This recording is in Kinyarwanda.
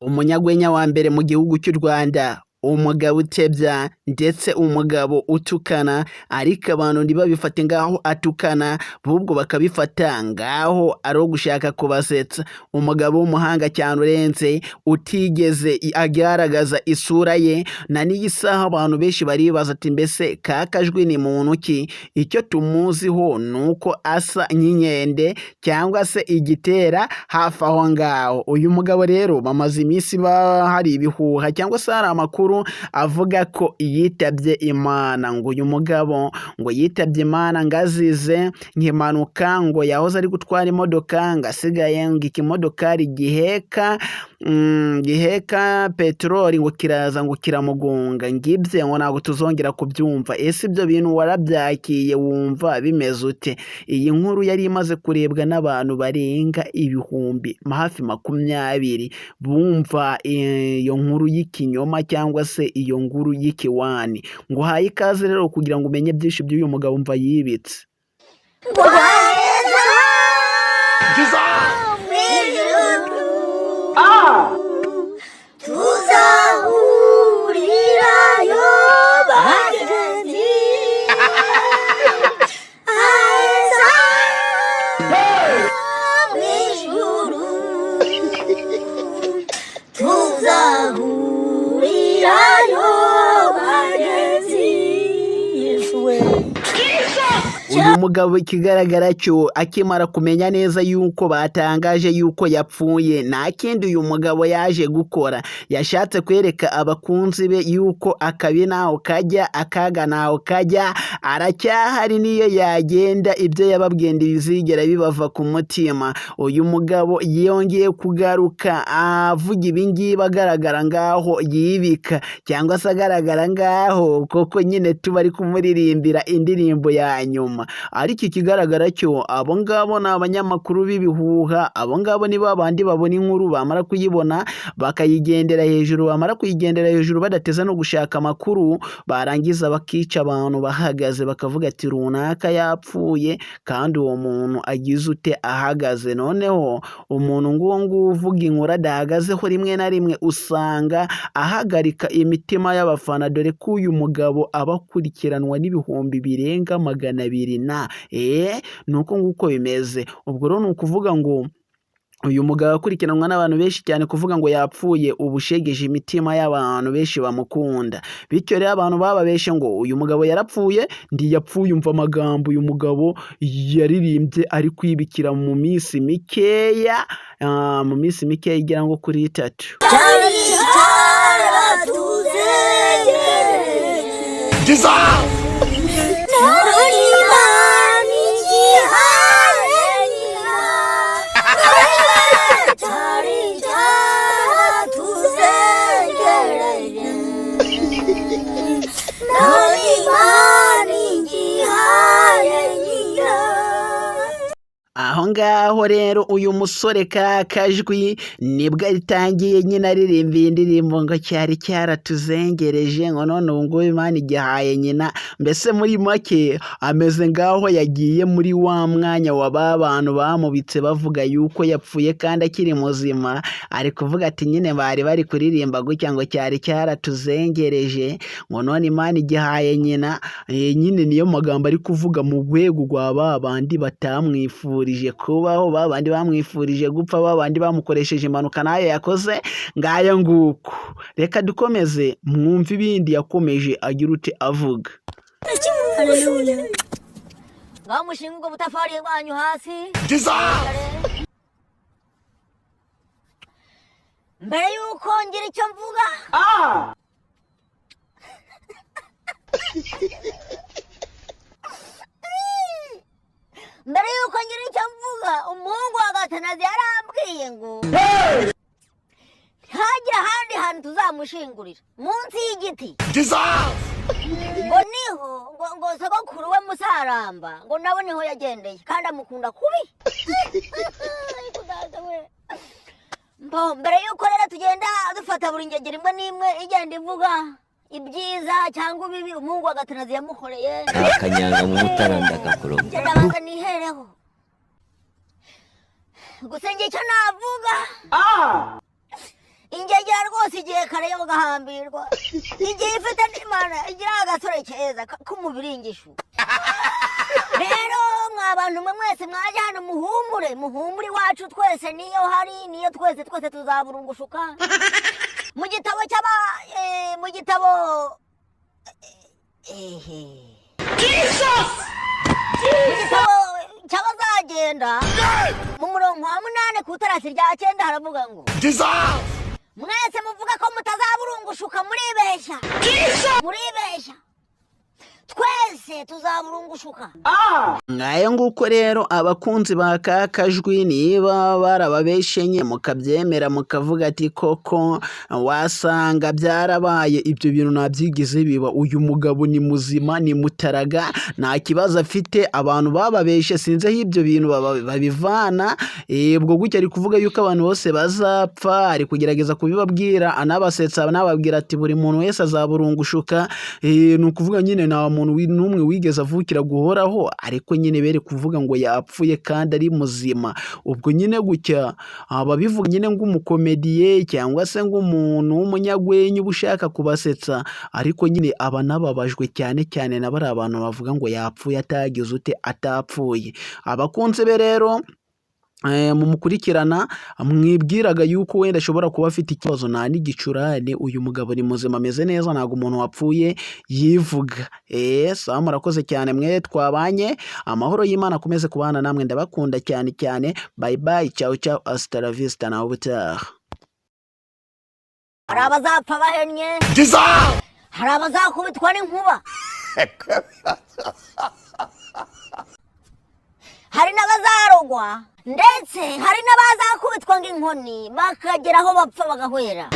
Umunyarwenya wa mbere mu gihugu cy'u Rwanda, umugabo utebya ndetse umugabo utukana, ariko abantu ntibabifate ngaho atukana, ahubwo bakabifata ngaho ari ugushaka kubasetsa. Umugabo w'umuhanga cyane urenze, utigeze agaragaza isura ye, na n'iyi saha abantu benshi baribaza ati mbese ka kajwi ni muntu ki? Icyo tumuziho ni uko asa nk'inkende cyangwa se igitera hafi aho ngaho. Uyu mugabo rero bamaze iminsi hari ibihuha cyangwa se hari amakuru avuga ko yitabye Imana, ngo uyu mugabo ngo yitabye Imana ngo azize nk'impanuka, ngo yahoze ari gutwara imodoka, ngo asigaye ngo ikimodokari giheka peteroli ngo kiraza ngo kiramugonga, ngibye ngo ntabwo tuzongera kubyumva. Ese ibyo bintu warabyakiye wumva bimeze ute? Iyi nkuru yari imaze kurebwa n'abantu barenga ibihumbi hafi 20 bumva iyo nkuru y'ikinyoma cyangwa se iyo nkuru y'ikiwani. Nguhaye ikaze rero kugira ngo umenye byinshi by'uyu mugabo mva yibitse. Tuzahurirayo bagenzi, aheza mu ijuru, tuzahurirayo bagenzi, Yesu we. Uyu mugabo ikigaragara cyo akimara kumenya neza yuko batangaje yuko yapfuye, nta kindi uyu mugabo yaje gukora, yashatse kwereka abakunzi be yuko akabi ntaho kajya, akaga ntaho kajya, aracyahari niyo yagenda, ibyo yababwiye ntibizigera bibava ku mutima. Uyu mugabo yongeye kugaruka avuga ibi ngibi agaragara ngaho yibika cyangwa se agaragara ngaho koko nyine tuba ari kumuririmbira indirimbo ya nyuma. Ariko ikigaragara cyo abo ngabo ni abanyamakuru b'ibihuha, abo ngabo ni ba bandi babona inkuru bamara kuyibona bakayigendera hejuru, bamara kuyigendera hejuru badateze no gushaka amakuru, barangiza bakica abantu bahagaze, bakavuga ati runaka yapfuye kandi uwo muntu agize ute ahagaze. Noneho umuntu nguwo nguwo uvuga inkuru adahagazeho rimwe na rimwe usanga ahagarika imitima y'abafana, dore ko uyu mugabo aba akurikiranwa n'ibihumbi birenga 200 na ni uko nguko bimeze. Ubwo rero ni ukuvuga ngo uyu mugabo akurikiranwa n'abantu benshi cyane, kuvuga ngo yapfuye uba ushegeje imitima y'abantu benshi bamukunda. Bityo rero abantu bababeshe ngo uyu mugabo yarapfuye, ntiyapfuye. Umva amagambo uyu mugabo yaririmbye ari kwibikira mu minsi mikeya, mu minsi mikeya igera nko kuri 3. Cyari cyaratuzengereje, none Imana igihaye nyina, cyari cyaratuzengereje, none Imana igihaye nyina. Aho ngaho rero uyu musore ka kajwi nibwo atangiye nyine aririmba iyi ndirimbo ngo cyari cyaratuzengereje, ngo none ubu ngubu Imana igihaye nyina. Mbese muri make ameze ngaho yagiye muri wa mwanya wa ba bantu bamubitse bavuga yuko yapfuye kandi akiri muzima. Ari kuvuga ati nyine bari bari kuririmba gutya ngo cyari cyaratuzengereje, ngo none Imana igihaye nyina. Nyine niyo magambo ari kuvuga mu rwego rwa ba bandi batamwifurije kubaho, ba bandi bamwifurije gupfa, ba bandi bamukoresheje impanuka nayo yakoze. Ngayo nguko, reka dukomeze mwumve ibindi yakomeje agira ute avuga. Haleluya. Ngaho mushinga ubwo butafari bwanyu hasi. Mbere y'uko ngira icyo mvuga, mbere y'uko ngira icyo mvuga, umuhungu wa Gatanazi yarambwiye ngo ntihagire ahandi hantu tuzamushingurira munsi y'igiti, ngo niho ngo sogokuru we Musaramba ngo nawe niho yagendeye kandi amukunda kubi. Ariko data we. Mbo, mbere y'uko rero tugenda dufata buri ngegera imwe n'imwe igenda ivuga ibyiza cyangwa ibibi umuhungu wa Gatanazi yamukoreye, akanyanga mu mutara ndakakuroga. Ngenda banza nihereho gusa njye icyo navuga, ingegera Yadusigiye kare yo gahambirwa. Igihe ifite n'Imana igira agasore keza k'umubiringishu. Rero mwa bantu mwe mwese mwaje hano, muhumure, muhumure, iwacu twese niyo hari, niyo twese twese tuzaburungushuka. Mu gitabo cy'aba mu gitabo ehe mu gitabo cy'abazagenda, mu murongo wa 8 ku itarasi rya 9, haravuga ngo: "Mwese muvuga ko mutazaburungushuka, muribeshya, muribeshya, twese tuzaburungushuka." Ngayo nguko rero, abakunzi ba Kakajwi, niba barababeshenye mukabyemera, mukavuga ati koko wasanga byarabaye, ibyo bintu ntabyigeze biba. Uyu mugabo ni muzima, ni mutaraga, nta kibazo afite. Abantu bababeshe sinzi aho ibyo bintu babivana. Ubwo gutya ari kuvuga yuko abantu bose bazapfa, ari kugerageza kubibabwira anabasetsa, anababwira ati buri muntu wese azaburungushuka. Ni ukuvuga nyine nta muntu n'umwe wigeze avukira guhoraho, ariko nyine bere kuvuga ngo yapfuye kandi ari muzima. Ubwo nyine gutya ababivuga nyine ng'umukomediye cyangwa se ng'umuntu w'umunyagwenya uba ushaka kubasetsa, ariko nyine aba anababajwe cyane cyane na bariya bantu bavuga ngo yapfuye atagize ute, atapfuye. Abakunzi be rero mumukurikirana, mwibwiraga yuko wenda ashobora kuba afite ikibazo, nta n'igicurane. Uyu mugabo ni muzima, ameze neza, ntabwo umuntu wapfuye yivuga. Sawa, murakoze cyane mwe twabanye, amahoro y'Imana akomeze kubana namwe, ndabakunda cyane cyane. Bye bye, ciao ciao, hasta la vista, nawe ubutaha. Hari abazapfa bahennye, hari abazakubitwa n'inkuba, hari n'abazarogwa, ndetse hari n'abazakubitwa ng'inkoni bakagera aho bapfa bagahwera.